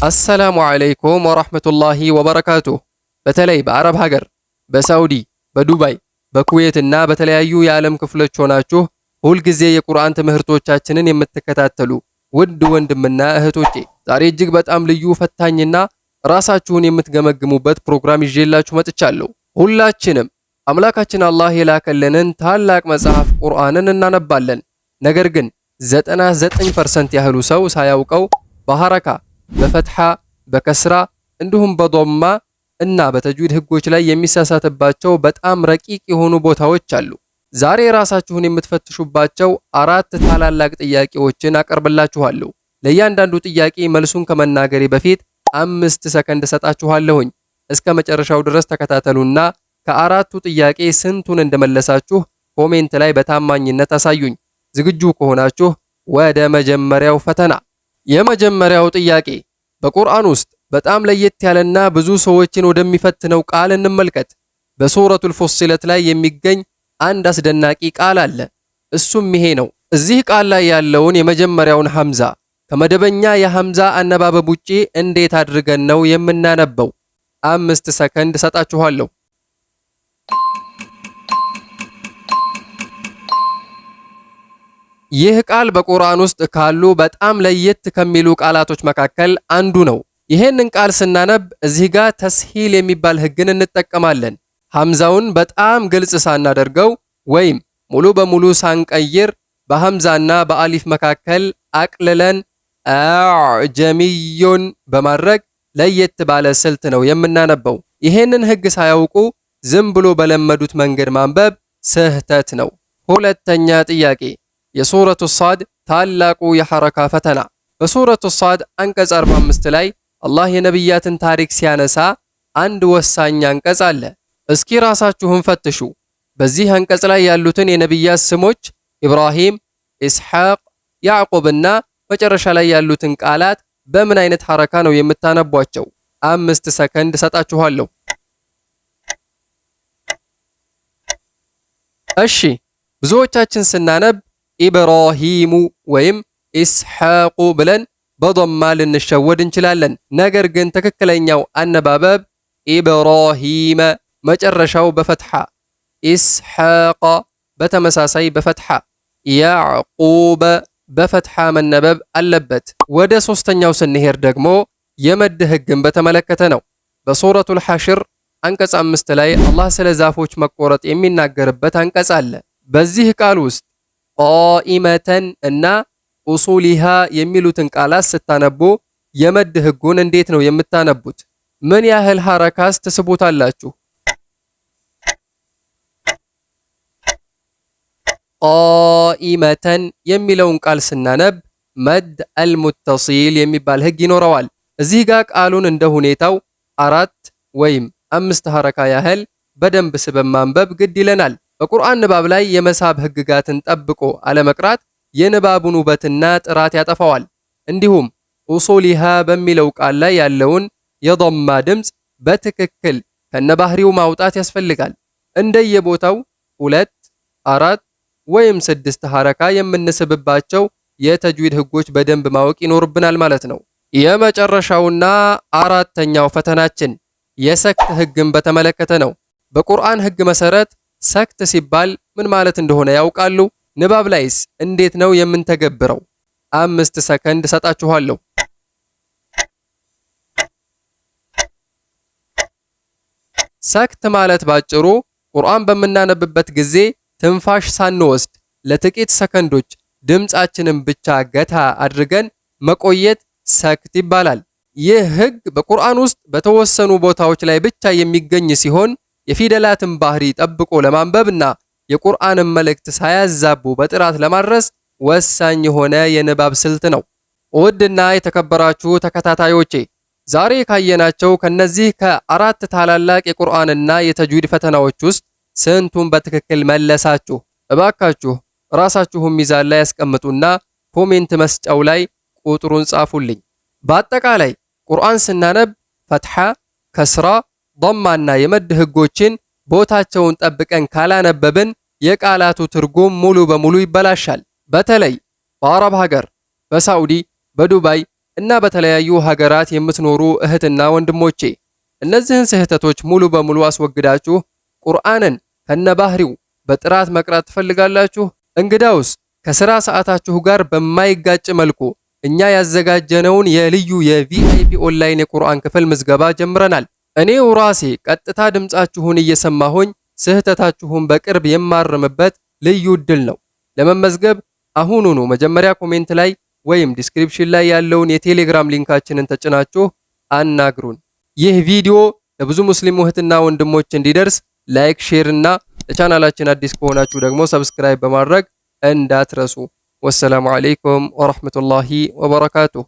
السلام عليكم ورحمة الله وبركاته። በተለይ በአረብ ሀገር፣ በሳውዲ፣ በዱባይ፣ በኩዌት እና በተለያዩ የዓለም ክፍሎች ሆናችሁ ሁልጊዜ የቁርአን ትምህርቶቻችንን የምትከታተሉ ውድ ወንድምና እህቶቼ፣ ዛሬ እጅግ በጣም ልዩ፣ ፈታኝና ራሳችሁን የምትገመግሙበት ፕሮግራም ይዤላችሁ መጥቻለሁ። ሁላችንም አምላካችን አላህ የላከልንን ታላቅ መጽሐፍ ቁርአንን እናነባለን። ነገር ግን 99% ያህሉ ሰው ሳያውቀው በሐረካ፣ በፈትሐ፣ በከስራ እንዲሁም በዶማ እና በተጅዊድ ህጎች ላይ የሚሳሳትባቸው በጣም ረቂቅ የሆኑ ቦታዎች አሉ። ዛሬ ራሳችሁን የምትፈትሹባቸው አራት ታላላቅ ጥያቄዎችን አቀርብላችኋለሁ። ለእያንዳንዱ ጥያቄ መልሱን ከመናገሬ በፊት 5 ሰከንድ እሰጣችኋለሁኝ። እስከ መጨረሻው ድረስ ተከታተሉና ከአራቱ ጥያቄ ስንቱን እንደመለሳችሁ comment ላይ በታማኝነት አሳዩኝ። ዝግጁ ከሆናችሁ ወደ መጀመሪያው ፈተና። የመጀመሪያው ጥያቄ፣ በቁርአን ውስጥ በጣም ለየት ያለና ብዙ ሰዎችን ወደሚፈትነው ቃል እንመልከት። በሱረቱል ፉሲለት ላይ የሚገኝ አንድ አስደናቂ ቃል አለ። እሱም ይሄ ነው። እዚህ ቃል ላይ ያለውን የመጀመሪያውን ሐምዛ ከመደበኛ የሐምዛ አነባበብ ውጪ እንዴት አድርገን ነው የምናነበው? 5 ሰከንድ እሰጣችኋለሁ። ይህ ቃል በቁርአን ውስጥ ካሉ በጣም ለየት ከሚሉ ቃላቶች መካከል አንዱ ነው። ይህንን ቃል ስናነብ እዚህ ጋር ተስሂል የሚባል ህግን እንጠቀማለን። ሐምዛውን በጣም ግልጽ ሳናደርገው ወይም ሙሉ በሙሉ ሳንቀይር በሐምዛና በአሊፍ መካከል አቅልለን أعجمي በማድረግ ለየት ባለ ስልት ነው የምናነበው። ይህንን ህግ ሳያውቁ ዝም ብሎ በለመዱት መንገድ ማንበብ ስህተት ነው። ሁለተኛ ጥያቄ፣ የሱረቱ ሳድ ታላቁ የሐረካ ፈተና። በሱረቱ ሳድ አንቀጽ 45 ላይ አላህ የነቢያትን ታሪክ ሲያነሳ አንድ ወሳኝ አንቀጽ አለ። እስኪ ራሳችሁን ፈትሹ። በዚህ አንቀጽ ላይ ያሉትን የነቢያት ስሞች ኢብራሂም፣ ኢስሐቅ፣ ያዕቆብና መጨረሻ ላይ ያሉትን ቃላት በምን አይነት ሐረካ ነው የምታነቧቸው? 5 ሰከንድ እሰጣችኋለሁ። እሺ፣ ብዙዎቻችን ስናነብ ኢብራሂሙ ወይም ኢስሐቁ ብለን በዶማ ልንሸወድ እንችላለን። ነገር ግን ትክክለኛው አነባበብ ኢብራሂመ መጨረሻው በፈትሐ፣ ኢስሐቀ በተመሳሳይ በፈትሐ፣ ያዕቁበ በፈትሐ መነበብ አለበት። ወደ ሶስተኛው ስንሄድ ደግሞ የመድ ህግን በተመለከተ ነው። በሱረቱል ሐሽር አንቀጽ 5 ላይ አላህ ስለ ዛፎች መቆረጥ የሚናገርበት አንቀጽ አለ። በዚህ ቃል ውስጥ قائمة እና أصولها የሚሉትን ቃላት ስታነቡ የመድ ህጉን እንዴት ነው የምታነቡት? ምን ያህል ሐረካስ ትስቡታላችሁ? قائمة የሚለውን ቃል ስናነብ مد المتصل የሚባል ህግ ይኖረዋል። እዚህ ጋር ቃሉን እንደ ሁኔታው አራት ወይም አምስት ሐረካ ያህል በደንብ ስበን ማንበብ ግድ ይለናል። በቁርአን ንባብ ላይ የመሳብ ህግጋትን ጠብቆ አለመቅራት የንባቡን ውበትና ጥራት ያጠፋዋል። እንዲሁም أصولها በሚለው ቃል ላይ ያለውን የዶማ ድምፅ በትክክል ከነባህሪው ማውጣት ያስፈልጋል። እንደየቦታው ሁለት፣ አራት ወይም ስድስት ሐረካ የምንስብባቸው የተጅዊድ ህጎች በደንብ ማወቅ ይኖርብናል ማለት ነው። የመጨረሻውና አራተኛው ፈተናችን የሰክት ህግን በተመለከተ ነው። በቁርአን ህግ መሰረት ሰክት ሲባል ምን ማለት እንደሆነ ያውቃሉ? ንባብ ላይስ እንዴት ነው የምንተገብረው? 5 ሰከንድ እሰጣችኋለሁ። ሰክት ማለት ባጭሩ ቁርአን በምናነብበት ጊዜ ትንፋሽ ሳንወስድ ለጥቂት ሰከንዶች ድምፃችንን ብቻ ገታ አድርገን መቆየት ሰክት ይባላል። ይህ ህግ በቁርአን ውስጥ በተወሰኑ ቦታዎች ላይ ብቻ የሚገኝ ሲሆን የፊደላትን ባህሪ ጠብቆ ለማንበብና የቁርአንን መልእክት ሳያዛቡ በጥራት ለማድረስ ወሳኝ የሆነ የንባብ ስልት ነው። ውድና የተከበራችሁ ተከታታዮቼ፣ ዛሬ ካየናቸው ከነዚህ ከአራት ታላላቅ የቁርአንና የተጅዊድ ፈተናዎች ውስጥ ስንቱን በትክክል መለሳችሁ? እባካችሁ ራሳችሁን ሚዛን ላይ ያስቀምጡና comment መስጫው ላይ ቁጥሩን ጻፉልኝ። በአጠቃላይ ቁርአን ስናነብ ፈትሐ፣ ከስራ፣ ዶማና የመድ ህጎችን ቦታቸውን ጠብቀን ካላነበብን የቃላቱ ትርጉም ሙሉ በሙሉ ይበላሻል። በተለይ በአረብ ሀገር፣ በሳዑዲ፣ በዱባይ እና በተለያዩ ሀገራት የምትኖሩ እህትና ወንድሞቼ፣ እነዚህን ስህተቶች ሙሉ በሙሉ አስወግዳችሁ ቁርአንን ከነባህሪው በጥራት መቅራት ትፈልጋላችሁ? እንግዳውስ ከስራ ሰዓታችሁ ጋር በማይጋጭ መልኩ እኛ ያዘጋጀነውን የልዩ የ VIP online የቁርአን ክፍል ምዝገባ ጀምረናል። እኔው ራሴ ቀጥታ ድምፃችሁን እየሰማሁኝ ስህተታችሁን በቅርብ የማርምበት ልዩ እድል ነው። ለመመዝገብ አሁኑኑ መጀመሪያ comment ላይ ወይም description ላይ ያለውን የቴሌግራም link ኣችንን ተጭናችሁ አናግሩን። ይህ ቪዲዮ ለብዙ ሙስሊም እህትና ወንድሞች እንዲደርስ like፣ share እና ለቻናላችን አዲስ ከሆናችሁ ደግሞ subscribe በማድረግ እንዳትረሱ። والسلام عليكم ورحمة الله وبركاته።